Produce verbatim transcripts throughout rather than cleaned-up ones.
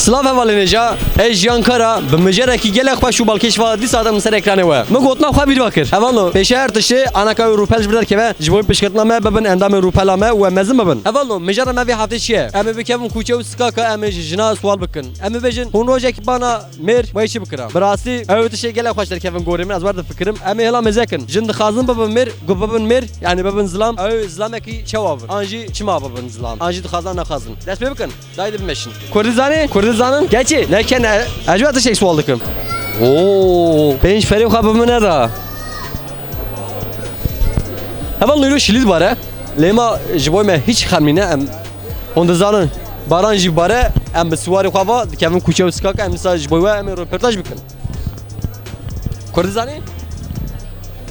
Silav hevalên hêja, ez Jiyan Kara, bi mijarekî gelek xweş û balkêş ve dîsa hatim ser ekranê we. Min gotina xwe bîr ve kir. Hevalno, pêşiya her tiştê, anaka wê rûpel ji vir derkeve, ji bo piştgirtina me bibin endamên rûpela me û em mezin bibin. Hevalno, mijara me vê heftê çi ye? Em ê bikevin kûçe û sikaka, em ê ji jina sual bikin. Em ê bêjin, hûn rojekî bana mêr, wê çi bikira? Bi rastî, ew tiştê gelek xweş derkevin gorê min, ez wer difikirim. Em ê hêla mêze kin. Jin dixwazin bibin mêr, ku bibin mêr, yanî bibin zilam, ew zilamekî çawa bin? An jî çima bibin zilam? An jî dixwazin naxwazin. Dest pê bikin. Dayê dibimeşin. Kurdî zanî? Kurdî zanin? Keçê, ne ke ne. Ez ji we tiştek sual dikim. Oo, pênc ferê xwe bi min neda. Heval nîro şilî dibare. Lê ma ji bo me hiç xem nîne em. Hûn dizanin, baran jî bare, em bi siwarê xwe va dikevin kuçe û sikaka, em dîsa ji bo we em ê röportaj bikin. Kurdî zanî?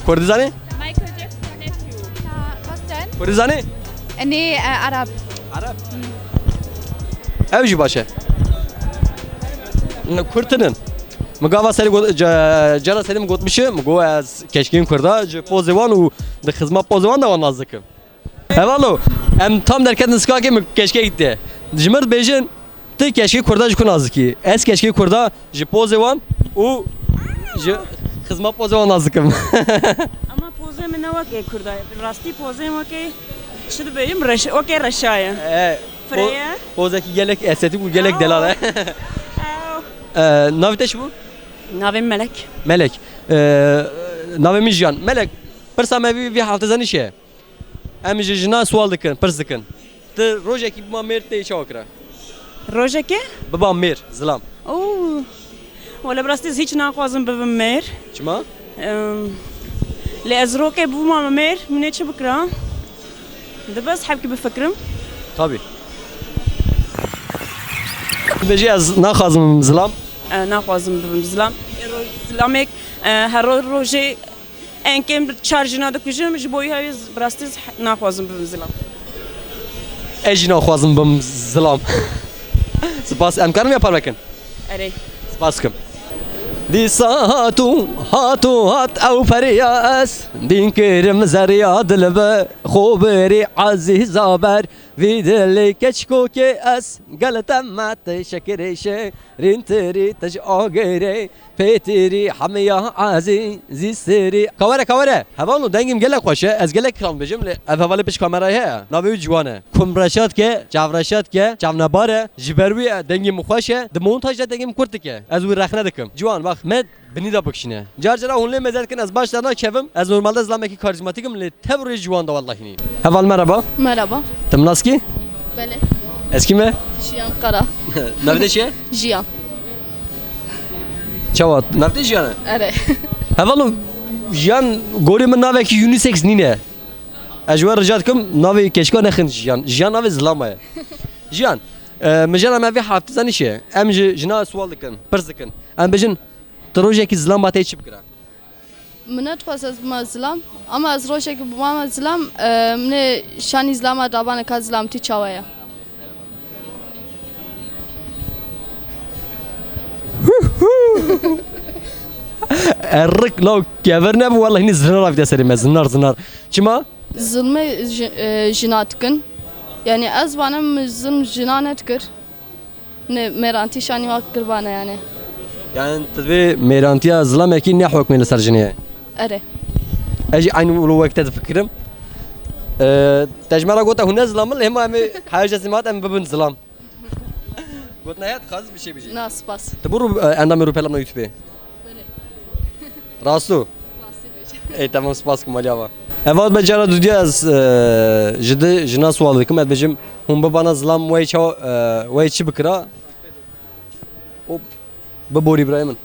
Kurdî zanî? Michael Jackson nephew. Kurdî zanî? Enê, e, Arab. Arab? Ew jî baş e. Ne, Kurd tinin. Min gava serî got, ca-, cara serî min gotmişi, min got ez keşkên Kurda, ji pozê wan û di xizma pozê wan de wan nas dikim. Hevalo, em tam derketin sikakê, min keşkek dîtiye. Ji mir dibêjin, tu keşkê Kurda ji ku nas dikî? Ez keşkê Kurda ji pozê wan û ji xizma pozê wan nas dikim. Ama pozê min ne wekê Kurda ye. Bi rastî pozê min wekê çi dibêjim? Reş-, wekê reşa ye. E, po-, Firê ye. Pozekî gelek estetîk û gelek delal e. Ew. E, navê te çi bû? Navê Melek. Melek. E, navê min Jiyan. Melek, pirsa me vî, vî heftê zanî çi ye? Em ji jinan sual dikin, pirs dikin. Tu rojekî bima mêr tê çawa kira? Rojekê? Biba mêr, zilam. Oo. Wele bi rastî ez hiç naxwazim bibim mêr. Çima? Em, lê ez rokê bûma mêr, min ê çi bikira? Di bes hebkî bifikirim. Tabii. Bêjî ez naxwazim bibim zilam. E, naxwazim bibim zilam. E, ro-, zilamek, e, her ro-, rojê En kêm çar jina dikujim, ji bo wî hewî z-, bi rastî z-, naxwazim bibim zilam. Ez jî naxwazim bim zilam. Spas, em karin vê parve kin? Erê. Spas dikim. Dîsa hat û hat û hat ew periya ez, dîn kirim zeriya dilbe, xo birî ezîza ber, vî dilê keçkokê ez, gel te me te şekirê şe, rîntirî te ji agirê, Pêtirî hemiya ezî zîstirî. Kawere, kawere. Hevalno, dengê min gelek xweş e. Ez gelek kiran bêjim, lê ev hevalê pişt kamerayê heye. Navê wî Ciwan e. Kum reşat ke, çav reşat ke, çavnebar e. Ji ber wî, e, dengê min xweş e. Di montaj de dengê min kurt dike. Ez wî rexne dikim. Ciwan, bak, me binî de bikişîne. Car cara hûn lê meze dikin, ez baş dernakevim. Ez normalde zilamekî karîzmatîk im, lê Tev rê ji wan de wellahî nî. Heval merhaba. Merhaba. Tim naskî? Belê. Eskî me? Jiyan Kara. Navê te çi ye? Jiyan. Çawa? Navê te Jiyan e? Erê. Heval o Jiyan gorê min navekî unisex nîne. Ez ji we rica dikim navê keçika nexin Jiyan. Jiyan navê zilama ye. Jiyan, e, mijara me vê heftê zanî çi ye? Em ji jina sual dikin, pirs dikin. Em bêjin, tu rojekî zilama te çi bikira? Min nedixwest ez bima zilam, ama ez rojekî bimame zilam, e, min ê şanî zilama dabaneka zilamtî çawa ye. Erik law kevir nebû, wellahî hînî zinar avîte serê me, zinar, zinar. Çima? Zilmê ji-, e, jina dikin. Yani ez banim zilm jina nedikir. Ne, mêrantî şanî wa kirbane yani. Yani tu dibê mêrantiya zilamekî ne hukmê li ser jinê ye? Erê. Ez jî eynî wilo wek te difikirim. Ee, te ji me re gote hûn ne zilam in, lê hema em ê her cesî me hat em bibin zilam. Gotina ya dixwazî bi şey bijî. Na, spas. Tu bû rû-, e, endamê rûpela min YouTube. Rasto? Ey, tamam, spas ku maliya va. Ev hat me cara dudiya ez, e, ji di jina sual dikim, ez bêjim, hûn bibana zilam wey çaw, e, wey çi bikira? Hop, biborî birayê min.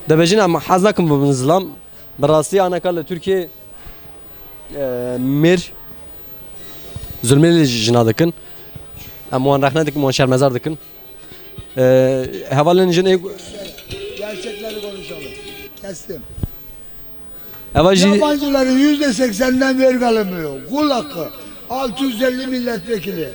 Dibêjin em hez nakin bibin zilam. Bi rastî aneka li Tirkiyê, e, mêr zulmê li jina dikin. Em wan rexne dikin, wan şermezar dikin. Ee, hevalên jin ê Gerçekleri konuşalım. Kestim. Eva jî Yabancıların yüzde sekseninden vergi alınmıyor. Kul hakkı. Altı yüz elli milletvekili.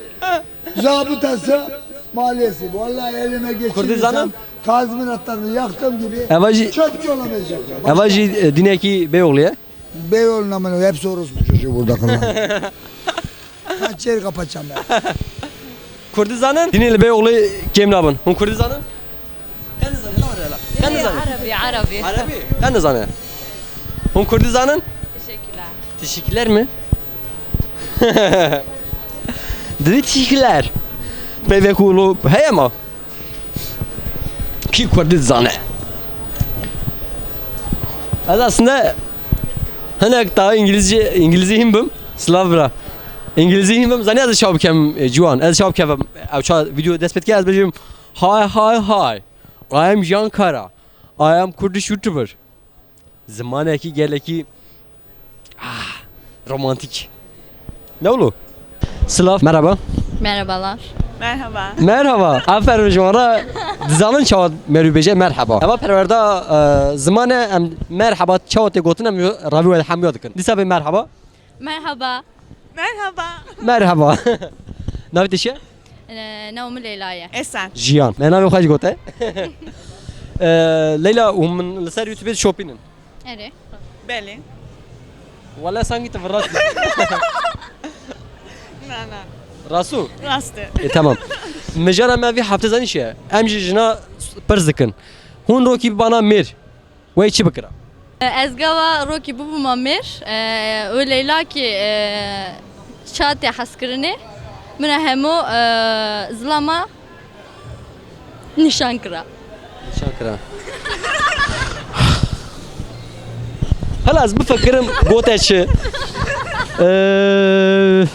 Zabıtası, maliyesi. Vallahi elime geçirirsem Kurdizan'ın tazminatlarını yaktığım gibi Eva jî çöpçü olamayacak ya. Eva jî, e, dinekî Beyoğlu ye. Beyoğlu'na mı? Hepsi orospu çocuğu burada kırma. Kaç yer kapatacağım ben. Kurdî zanin? Dinê li bê oxlê kêm nabin. Hûn Kurdî zanin? Qe nizanin, la were la. Qe nizanin. Erebî, erebî. Erebî? Qe nizanin. Hûn Kurdî zanin? Teşekkürler. Teşekkürler mi? Dedi teşekkürler. Peyvek oğlu heye ma. Kî Kurdî zane? Ez aslında hinek daha İngilizce, İngilizce hîn bim. Silav bira. İngilizce hîn bim. Zanî ez çawa bikem, e, ciwan. Ez çawa bikem. Ew ça video dest pê dike ez bêjim. Hi, hi, hi. I am Jiyan Kara. I am Kurdish YouTuber. Zimanekî gelekî, ah, romantîk. Ne ulu? Silav, merhaba. Merhabalar. Merhaba. Merhaba. Aferin ji wan re. Dizanin çawa merû bêje merhaba. Eva perwerda, e, ziman e, em merhaba çawa tê gotin em ravî we hemiya dikin. Dîsa bê merhaba. Merhaba. Merhaba. Merhaba. Navê te çi ye? Ee, navê min Leyla ye. Esen. Jiyan. Me navê xwe jî gote. Ee, Leyla, hûn min li ser YouTube şopînin? Erê. Belê. Wele sangî tu virast. Na, na. Rasu? Rast e. E, tamam. Mijara me vî hefte zanî çi ye? Em ji jina pirs dikin. Hûn rokî bana mêr. Wey çi bikira? Ez gava rokî bibûma mêr, e, û Leyla kî, e, çatê hezkirinê min e hemû, e, zilama nîşan kira. Nîşan kira. Hala ez bifikirim gote çi. Eee,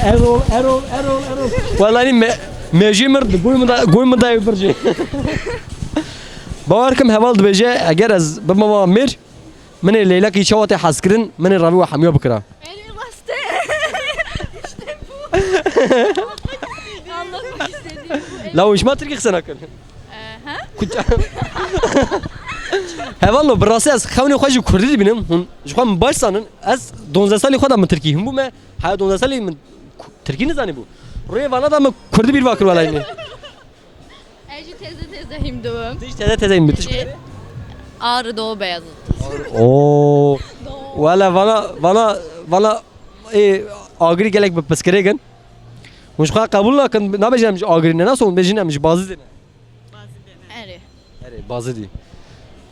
Erol, Erol, Erol, Erol. Wellahî me, mejî mir, goy min da, goy min da bircê. Bawer kim heval dibêje, eger ez bibama mêr, min ê Leyla kî çawa tê hezkirin, min ê ravî we hemiya bikira. Erê rast e. İşte bu. Anlatmak istediğim bu. La hûn ji ma tirkî qise nakin? Ee, ha? Kuca-, hevalno, bi rastî ez xewnê xwe ji kurdî dibînim. Hûn ji xwe min baş zanin. Ez donzdeh salî xwe de min tirkî hîn bûme. Heya donzdeh salî min ku-, tirkî nizanîbû. Rûyê vana de min kurdî bîr vakir welaynê. Ez jî teze teze hîn dibim. Tu jî teze teze hîn bî. Tu ji ku derê? Ağrı Doğu Beyazıt. Oo. Doğu. Wele vana, vana, vana, ê, Agirî gelek bi piskirêk in. Hûn ji xwe qebûl nakin, nabêjin em ji Agirî ne, nasıl bêjin em ji Bazîdê ne? Erê. Erê, Bazîdî.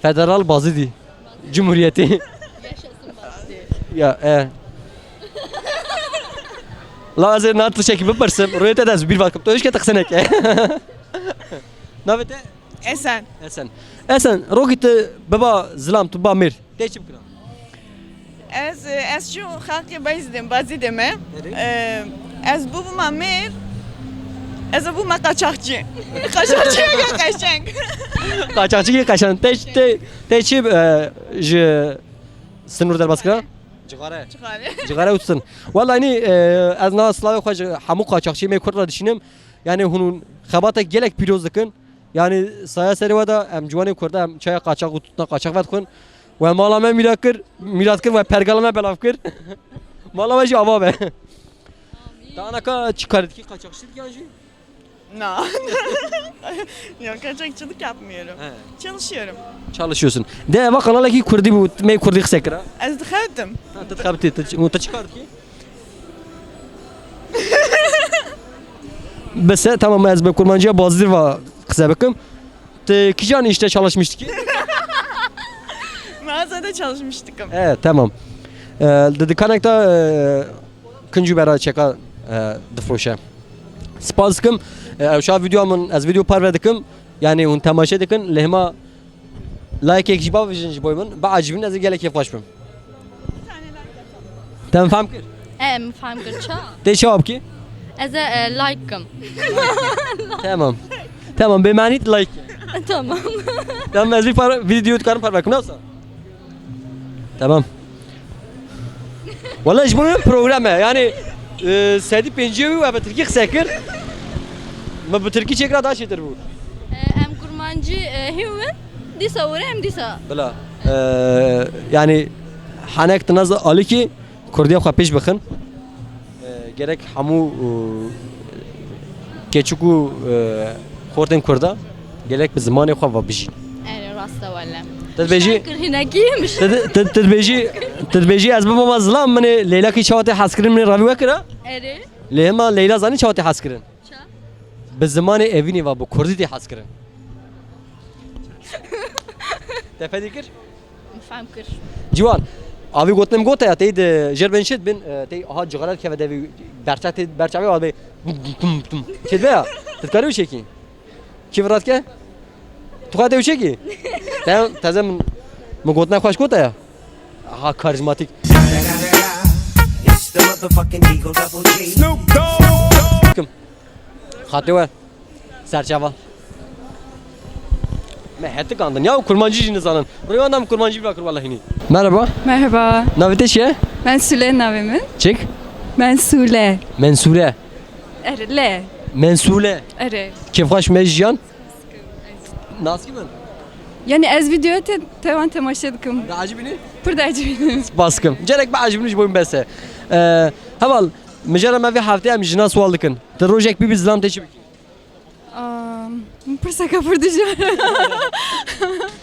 Federal Bazîdî. Cumhuriyeti. Yaşasın Bazîdî. Ya, e. La ez ê na tiştekî bipirsim, rûyê te de ez bîr vakim. Tu hişke te qise neke. Navê te? Esen. Esen. Esen, rokî tu biba zilam, tu ba mêr. Tê çi bikira? Ez, ez çû xalqê Bayzidê, Bazîdê me. Erê. Ee, ez bûbûma mêr, ez ê bûma qaçaxçî. Qaçaxçî ya qeşeng. Qaçaxçî ya qeşeng. Te, te, te çi, e, ji sinûr derbas kira? Cixare. Cixare. Cixare û tiştin. Wela nî, e, ez na silavê xwe ji hemû qaçaxçî me Kurd re dişînim. Yani hûn xebatek gelek pîroz dikin. Yani saya serê we de em ciwanê Kurda em çaya qaçax û tiştna qaçax vedixwin. We mala me mîra kir, mîrat kir, we pergala me belav kir. Mala we jî ava be. Te anaka çi kar dikî, qaçaxçî dikî an jî? Na. Yok, kaçakçılık yapmıyorum. He. Çalışıyorum. Çalışıyorsun. De eva kanalekî Kurdî bû, me Kurdî qise kira. Ez dixebitim. Ha, tu dixebitî, tu, tu çi kar dikî? Bes e, tamam, ez bi kurmancîya Bazîdî va qise bikim. Tu kîjan îşte çalışmıştî kî? Mağazada çalışmıştım. E, tamam. E, di dikanek de, e, kinc û bera çeka, e, difroşe. Spas dikim. E, ew şa vîdyoya min, ez vîdyo parve dikim. Yani hûn temaşe dikin. Lê hema Like-êk jî bavêjin ji bo min, biecibin, ez ê gelek kêfxweş bim. Te min fehm kir? E, min fehm kir, ça? Tê çawa bikî? Ez ê, e, like kim. Tamam. Tamam, bê manî like. Tamam. Tamam, ez vî par-, vîdyo dikarim parve kim, nasıl? Tamam. Wala ji bo min program e. Yani, e, sedî pêncî wî we bi tirkî qise kir. Me bi tirkî çêkira daha çêtir bû. E, em kurmancî, e, hîn win, dîsa were em dîsa. Bila. E, yani, henek tu naz alikî kurdiya xwe pêş bixin. E, gerek hemû, e, keçik û, e, xortên kurda gerek bi zimanê xwe ve bijîn. Erê, rast e wele. Tu dibêjî. Şakir hinekî yemiş. Tu di-, tu, tu dibêjî, Tu dibêjî ez bibama zilam, min ê Leylakî çawa tê hezkirin, min ê ravî wekira? Erê. Lê hema Leyla zanî çawa tê hezkirin? Ça? Bi zimanê evînê ve, bi kurdî tê hezkirin. Te fedî kir? Min fehm kir. Ciwan, avî gotinê min gote ya, tey di jer bên şit bin, e, tey aha cixaret keve devî berçe tê, berçe avê avê tum, tum, tum. Çê dibe ya? Tu dikarî wî çekî? Kî virat ke? Tu xwe tê wî çekî? Te, teze min, min gotina xweş gote ya. Aha, karizmatik. It's the motherfucking Eagle Double G. Kim? Xatê we. Serçava. Me hetikandin. Ya kurmancî jî nizanin. Rêwan em kurmancî bira kir welahinî. Merhaba. Merhaba. Navê te çi ye? Ben Sule navê min. Çik? Ben Sule. Mensure. Erê, le. Mensule. Erê. Kêfxweş me jiyan. Naskî min. Yani ez videoya te tevan temaşe dikim. Diecibînî? Pir diecibînim. Spas dikim. Cerek biecibînim ji bo min bes e. Ee, heval, mijara me vê heftê em jina sual dikin. Ti rojek bibî zilam tê çi bikî? Am, pirseka pir dijwar.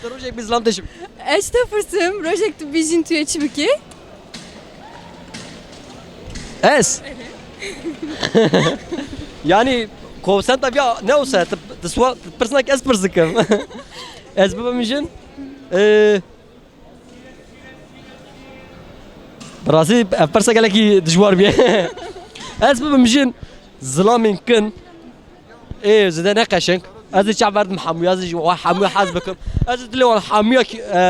Ti rojek bî zilam tê çi bikî? Ez te pirsim, rojek tu bijîn tu yê çi bikî? Ez? Yani, konsepta vîya ne olsa, tu, tu sual, tu pirsina ki ez pirs dikim. Ez bibim jin, e, bi rastî ev pirsa gelekî dijwar bûye. Ez bibim jin, zilamên kin, ê, zêde ne qeşeng. Ez ê çav berdim hemûya, ez ê ji wan hemûya hez bikim. Ez ê dilê wan hemûya ki-, e,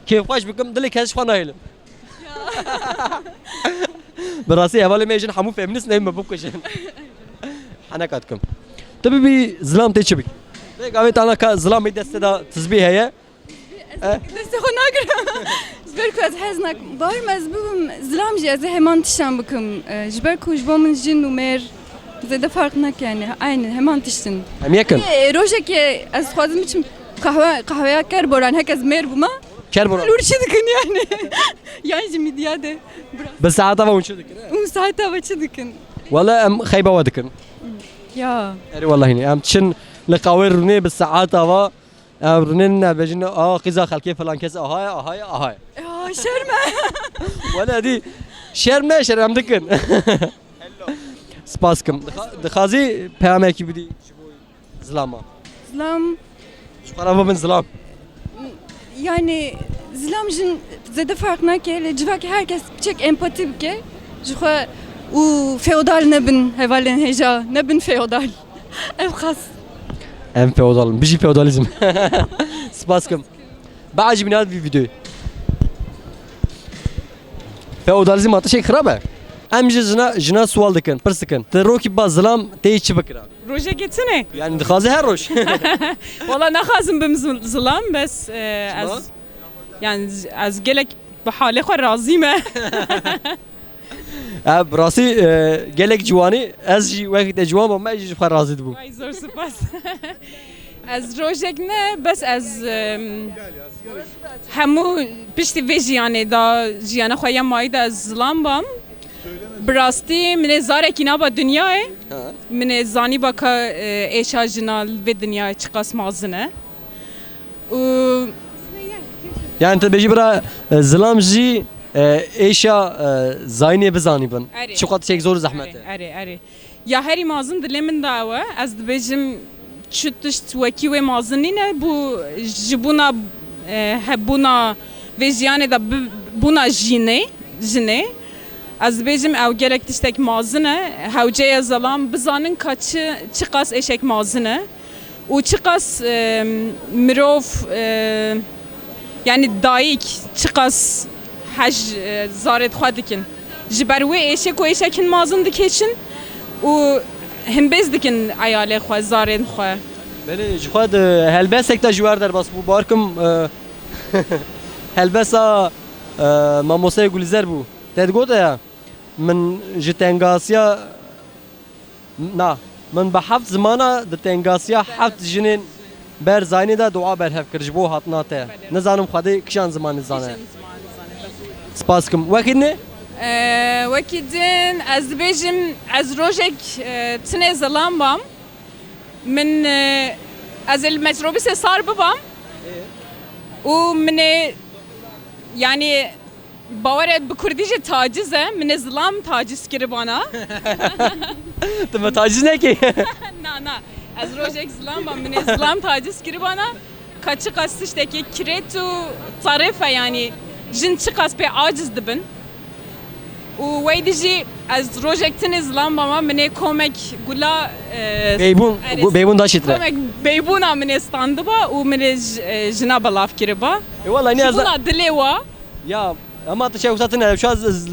kêfxweş bikim, dilê kes ji xwe nahêlim. Bi rastî hevalê me jin hemû feminîst ne me bikujin. Heneka dikim. Tu bibî zilam tê çi bikî? Vê gavê tana ka zilamê destê de tizbî heye. Destê xwe nagirim. Ji ber ku ez hez nakim. Bawer me ez bibim zilam jî ez ê heman tiştan bikim. E, ji ber ku ji bo min jin û mêr zêde farq nake yani. Aynı heman tiştin. Em yekin. Ê, rojekê ez dixwazim biçim kahve, kahveya ker boran hek ez mêr bûma. Ker boran. Lûr çi dikin yani? Yan jî midya de. Bi saeta ve hûn çi dikin? Hûn saeta ve çi dikin? Wala em xeyba we dikin. Ya. Erê wallahî ne. Em çin li qawê rûnê bi saeta ve, em rûnê ne bêjin, "A, qîza xelkê filan kes aha ye, aha ye, aha ye." Ya, şerm e. Wala dî şerm ne, şerm dikin. Spas kim. Dixa-, dixwazî peyamekî bidî ji bo zilama? Zilam. Ji xwe re bibin zilam. Yani zilam jin zêde fark nake, lê civakê her kes biçek empati bike ji xwe û feodal nebin, hevalên hêja nebin feodal. Ev xas. Em feodal in. Bijî feodalîzm. Spas kim. Biecibîne vî videoyê. Feodalîzm a tişek xirab e. Em ji jina, jina sual dikin, pirs dikin. Ti rokî ba zilam tê çi bikira? Rojekê tune. Yani dixwaze her roj. Wala naxwazim bim zil-, zilam, bes, e, ez, yani ez gelek bi halê xwe razî me. Ha, bi rastî, e, gelek ciwanî, ez jî wekî te ciwan bûm, ez jî ji xwe razî dibûm. Ay, zor spas. Ez rojek ne, bes ez, em, hemû piştî vê jiyanê da, jiyana xwe ya mayî da ez zilam bam. Bi rastî min ê zarekî naba dinyayê. Ha. Min ê zanîba ka, e, êşa jina li vê dinyayê çiqas mazin e. Û Yani tu bêjî bira, e, zilam jî, e, êşa, e, zayînê bizanîbin. Erê. Çiqas tiştek zor û zehmet e. Erê, erê, erê. Ya herî mazin dilê min de ew e. Ez dibêjim çi tişt wekî wê mazin nîne. Bû ji bûna, e, hebûna vê jiyanê de bi-, bûna jînê, jinê. Ez dibêjim ew gelek tiştek mazin e. Hewce ye zilam bizanin ka çi, çiqas êşek mazin e. Û çiqas, e, mirov, e, yani dayik çiqas hej, e, zarê xwe dikin. Ji ber wê êşê ku êşek hin mazin dikêşin û himbêz dikin eyalê xwe, zarên xwe. Belê, ji xwe di helbestek de ji wer derbas bû. Bawer kim, e, helbesa, e, mamosteyê Gulîzer bû. Te digot ya, min ji tengasiya Na, min bi heft zimana di tengasiya heft jinên ber zayînê de dua berhev kir ji bo hatina te. Belê. Nizanim Xwedê kişan zimanê zane. Kişan zimanê zane, bes. Spas kim. Wekî ne? Ee, wekî din ez dibêjim ez rojek, e, tinê zilam bam. Min, e, ez ê li metrobîsê sar bibam. Û min ê, yani, Bawer e bi kurdî jî taciz e. Min ê zilam taciz kiribana. Tu me taciz nekî. Na, na. Ez rojek zilam ba, min ê zilam taciz kiribana. Ka çiqas tiştekî kirêt û tarif e, yanî jin çiqas pê aciz dibin. Û wey dî jî ez rojek tinê zilam bama, min ê komek gula, e, Beybûn, erê, gu-, beybûn daşîtire. Komek beybûna min ê standiba û min ê j-, e, jina belav kiriba. E, wala, ne ez Jibûna dilê wa. Ya, ama tu şey wisa tine, şu an ez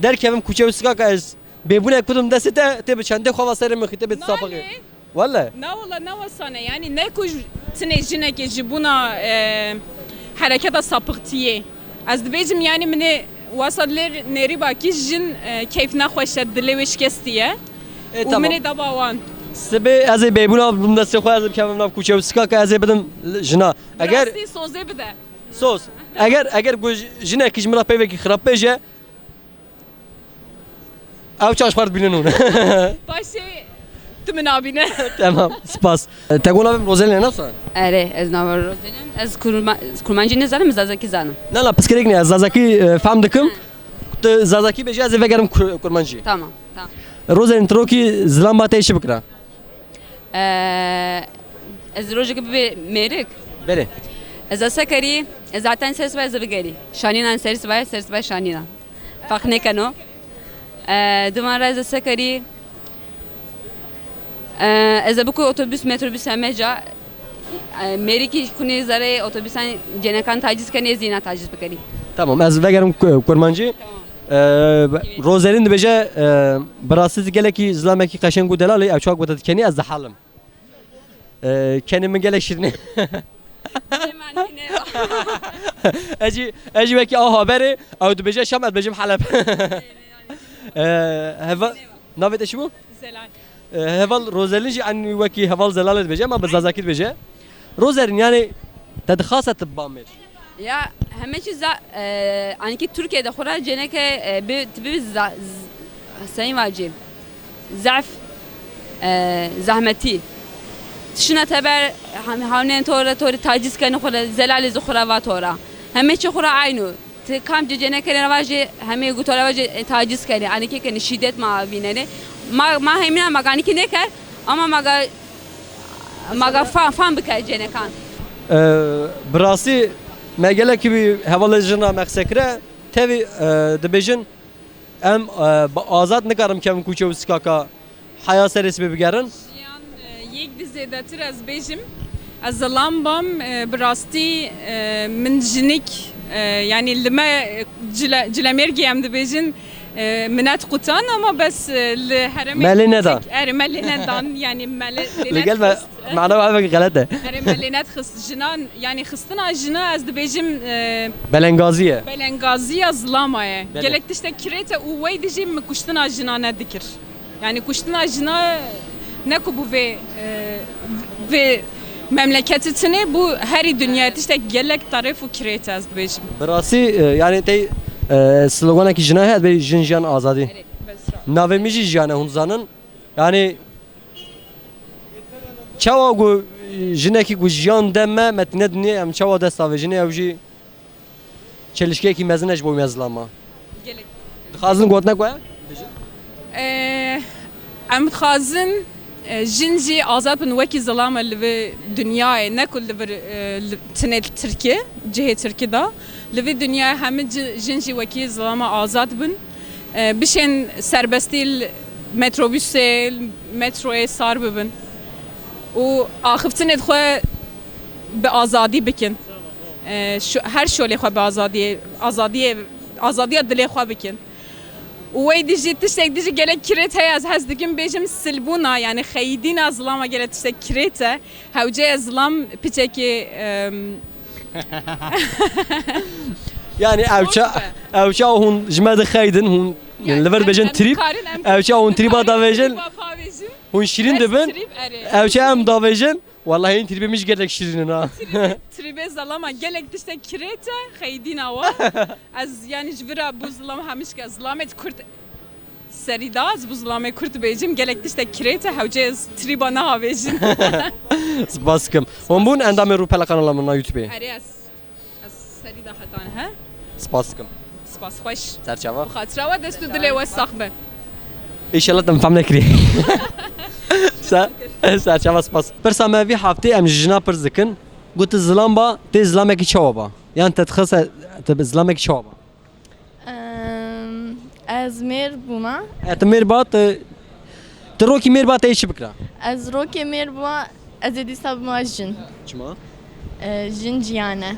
derkevim kuçe û sikaka ez beybûnek kutum destê te, tê bi çendê xwe va serê min xî, tê bi sapixê. Wele. Na wala, ne wesane. Yanî ne ku j-, tinê jinekê ji bûna, e, hereketa sapixtiyê. Ez dibêjim, yanî min ê wasa lê nêrî bakî jin, e, keyf nexweş e, dilê wê şikestî ye. Ê, û tamam. Min ê daba wan. Sibê ez ê beybûna bim destê xwe, ez ê bikevim nav kuçe û sikaka ez ê bidim l-, jina. Eger Rastî sozê bide. Soz. Eger, eger ku j-, jinekî ji min re peyvekî xirab bêje, Ew çaş xwar dibînin hûn. Paşê tu min nabîne. Tamam, spas. Te got navê min Rozelîn e, nasıl? Erê, ez nava Rozelîn. Ez kurma-, kurmancî nizanim, zazakî zanim. Na, na, pirsgirêk ne, ez zazakî, e, fehm dikim. Hı. Tu zazakî bêje, ez ê vegerim kur-, kurmancî. Tamam, tamam. Rozelîn, tu rokî zilam ba te şi bikira. Ee, ez rojek bibe mêrik. Belê. Ez asa karî, ez zaten ser sibay ez bigerî. Şanînan ser sibay, ser sibay şanînan. Fark nekeno. Ee, divan ra ez asa karî, ee, ez biku otobüs, metrobüs heme ca, ee, mêrikî kunê zerê otobüsan cenekan taciz kenê, ez yîna taciz bikerî. Tamam, ez vegerim ku-, kurmancî. Tamam. Ee, Rozelîn dibêje, ee, bi rastî gelekî zilamekî qeşeng û delal e, ew çawa gote dikenî, ez dihelim. Ee, kenê min gelek şirîn e. Lê manî ne ya. Ez jî, ez jî wekî a haberê, ew dibêje Şam, ez dibêjim Heleb. Ee, heva-, navê te çi bû? Zelal. Ee, heval Rozelîn jî enî wekî heval Zelalê dibêje, ama bi zazakî dibêje. Rozelîn, yanî te dixwase tu bamêr. Ya, heme çî za-, e, anîkî Tirkiye de xwe ra ceneke, e, bi, tu bibî za-, z-, seyîn vacî. Zehf, e, zehmetî. Tişina teber, hem, hawnen to re, to re taciz kenî xwe re, zelalê zî xwe re va to ra. Heme çî xwe ra aynû. Ti kam cê ceneke re va jê hemê guto re va jê, e, taciz kenê, anîkê kenê, şîdet ma vînenê. Ma, ma hemîna ma ganîkî nêker, ama ma ga, ma ga fa-, fam bike cenekan. E, bi rastî me gelekî wî hevalê jin ra me qise kire, tevî, e, dibêjin, em, e, bi azad nikarin bikevin kuçe û sikaka. Heya serê sibê bigerin. Jiyan, e, yek di zêdetir ez bêjim. Ez zilam bam, e, bi rastî, e, min jinik, e, yanî li me, e, cile-, cilemêrgî em dibêjin, e, minet qutan, ama bes, e, li herêmê Me lê neda. Erê, me lê nedan, yanî me lê, lê Li gel me, nedixist. Mana ve xelet e. Erê, me lê nedixist. Jinan, yanî xistina jina ez dibêjim, e, Belengazî ye. Belengaziya zilama ye. Belê. Gelek tiştek kirêt e û wey dijî min kuştina jina nedikir. Yanî kuştina jina ne ku bû vê, e, vê memleketî tune bû, herî dinyayê tiştek gelek tarif û kirêt e, ez dibêjim. Bi rastî, e, yanî tey, e, sloganekî jina heye, dibê jin jiyan azadî. Erê, bes ra. Navê min jî jiyan e, hûn zanin. Yanî çawa ku jinekî ku jiyan de me, me tîne dinyê, em çawa dest avêjinê, ew jî çelişkiyekî mezin e ji bo me zilama. Gelek. Dixwazin gotinek we? Ee, em dixwazin, e, jin jî azad bin wekî zilama li vê dinyayê, ne ku li vir, e, li, tinê Tirkî, cihê Tirkî de. Li vê dinyayê hemî ci-, jin jî wekî zilama azad bin. E, bişên serbestî li metrobusê, li metroyê sar bibin. Û axiftinê xwe bi azadî bikin. E, şu, her şolê xwe bi azadiyê, azadiyê, azadiya dilê xwe bikin. Û wey dijî tiştek dijî gelek kirêt heye, ez hez dikim bêjim silbûna, yanî xeyidîna zilama gelek tiştek kirêt e. Hewce ye zilam piçekê, em, Yanî ew ça, ew ça hûn ji me dixeydin, hûn li vir dibêjin trîp, ew ça hûn trîba davêjin, hûn şîrîn dibin, ew ça em davêjin. Wellahî, hîn trîbê min jî gelek şîrîn in ha. Trîbê, trîbê zelama gelek tiştek kirêt e, xeydîna wa. Ez, yanî, ji vira bû zilam hemişke zilamê kurd serî da, ez bû zilamê kurd bêjim, gelek tiştek kirêt e, hewce ez trîba niha bêjim. Spas dikim. Hûn bûn endamê Rûpela kanala min na YouTubeê. Erê, ez, ez serî da hetane, he? Spas dikim. Spas xweş. Serçava. Bi xatira we, dest û dilê we sax be. Înşallah te min fehm nekirî. Ser, serçava spas. Pirsa me vî heftê em ji jina pirs dikin. Got tu zilam ba, tê zilamekî çawa ba? Yan te dixist tu bi zilamekî çawa ba? Em, ez mêr bûma. E, tu mêr ba, tu, tu rokî mêr ba, te yê çi bikira? Ez rokê mêr bûma, ez ê dîsa bûma jin. Çima? E, jin jiyan e.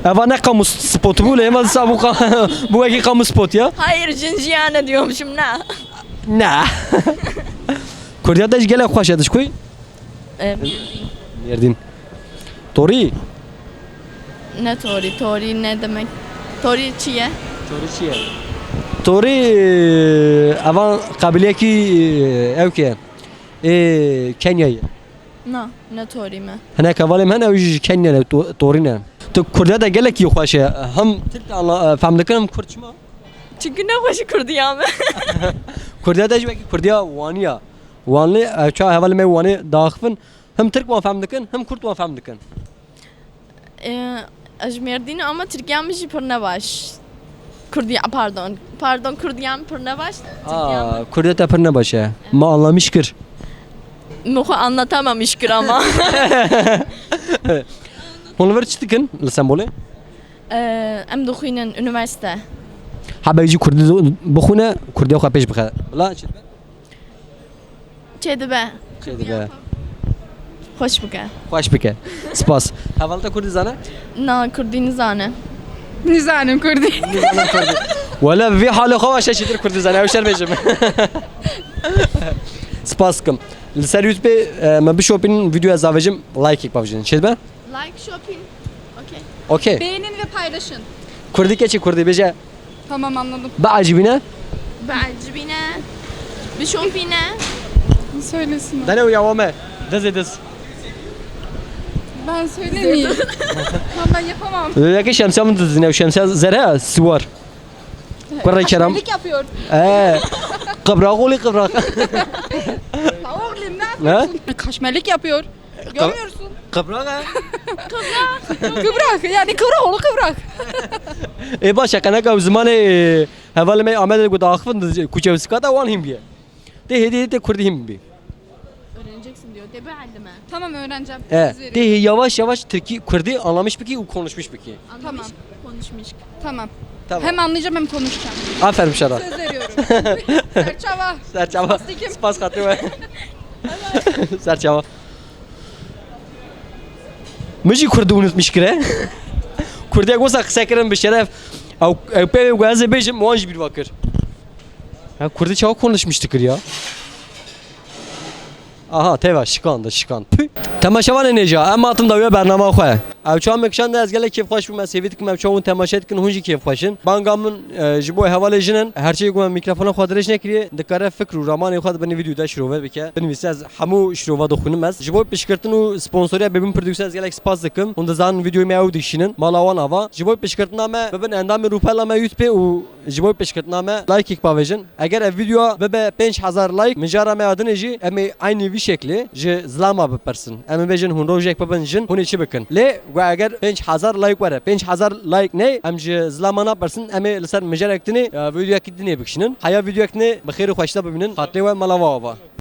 Eva ne kamu spot bû, lê eva dîsa bû ka-, bû wekî kamu spot ya. Hayır, jin jiyan e diyormuşum, ne? Ne. Kurdiya te ji gelek xweş e, tu ji ku yî? E, Mêrdîn. Torî? Ne torî, torî ne demek? Torî çi ye? Torî çi ye? Torî, e, evan qabiliyekî, e, ew ke, e, Kenya ye. Na, ne torî me. Hinek hevalê min hene, ew jî ji Kenya ne, to-, torî ne. Tu Kurdiya te gelekî xweş e. Hem Tirk anla-, e, fehm dikin, hem Kurd çima? Çünkü ne xweş Kurdiya me. Kurdiya te jî wekî Kurdiya Wanî ya. Wanlî, e, ça hevalê me Wanê diaxivin, hem Tirk wan fehm dikin, hem Kurd wan fehm dikin. E, ez ji Mêrdîn ama Tirkiya min jî pir ne baş. Kurdiya, pardon. Pardon, Kurdiya min pir ne baş. Tirkiya min. Aa, Kurdiya te pir ne baş e. Ma anlamış kir. Min xwe anlatamamış kir ama. Hûn li vir çi dikin li Stenbolê? E, em dixwînin unîversîte. Hebek jî Kurdî bixwîne, Kurdiya xwe pêş bixe. Bila çi dibe? Çêdibe. Çêdibe. Xweş bike. Xweş bike. Spas. Hevalê te Kurdî zane? Na, Kurdî nizane. Nizanim Kurdî. Nizanim Kurdî. Wele vî halê xwe baş e, çêtir Kurdî zane. Ew şer bêjim. Spas dikim. Li ser YouTube, e, me bişopînin, vîdyoya zavêjim, like-êk bavêjin. Çêdibe? Like, shopping. Okey. Okey. Beğenin ve paylaşın. Kurdî keçî Kurdî bêje. Tamam, anladım. Biecibîne. Biecibîne. Bişopîne. Söylesin. Dene ya wame. Diz ê diz. Ben söylemeyeyim. Tamam, ben yapamam. Yekê şemsiya min dizîne, şemsiya zere siwar. Kurê kerem. Kaşmelik yapıyor. Ee, qibra, oğlu qibra. Oğlum, ne yapıyorsun? Kaşmelik yapıyor. Görmüyorsun. Qibra ha? Kıvrak. Yani kıvrak oğlu kıvrak. E, baş e, qeneka zimanê, e, hevalê me Amedê ku diaxivin, kuçe û sikata wan hîn bîye. Tê hêdî hêdî tê Kurdî hîn bî. Öğreneceksin diyor. Tê bielime. Tamam, öğreneceğim. E, söz veriyorum. Tê yavaş yavaş Tirkî, Kurdî anlamış bikî û konuşmuş bikî. Tamam. Anlamış, konuşmuş. Tamam. Tamam. Hem anlayacağım hem konuşacağım. Aferin Şada. Söz veriyorum. Serçava. Serçava. Spastikim. Spas xatirê we. Serçava. Min jî Kurdî unutmiş kire. Kurdî wisa qise kirin bi şeref. Ew, ew pê wê ez ê bêjim, wan jî bîr va kir. Ha, Kurdî çawa konuşmuş dikir ya? Aha, teva şikand, şikand. Pü. Temaşevanê nêja, em hatin dawiya bernama xwe. Ew çawa me kişand, ez gelek kêfxweş bûm, ez hêvî dikim ew çawa hûn temaşe dikin, hûn jî kêfxweş in. Banga min, e, ji bo hevalê jin in, her çiyê ku me mîkrofona xwe dirêj nekiriye, dikare fikr û ramanê xwe di binê vîdyo de şirove bike. Binivîse ez hemû şirova dixwînim ez. Ji bo piştgirtin û sponsoriya Bêbûn Prodüksiyon ez gelek spas dikim. Hûn dizanin vîdyoyê me ew dikişînin. Mala wan ava. Ji bo piştgirtina me bibin endamê rûpela me YouTube û ji bo pêşketina me, like-êk bavêjin. Eger ev vîdyoa bibe pênc hezar like, mijara me ya dinê jî em ê eynî vî şeklê ji zilama bipirsin. Em ê bêjin hûn rojek bibin jin, hûn ê çi bikin? Lê got eger pênc hezar like were, pênc hezar like ney, em ji zilama napirsin, em ê li ser mijarek dinê, e, vîdyoyekî dinê bikişînin. Heya vîdyoyek dinê bi xêr û xweşta bibînin. Xatirê we mala we ava.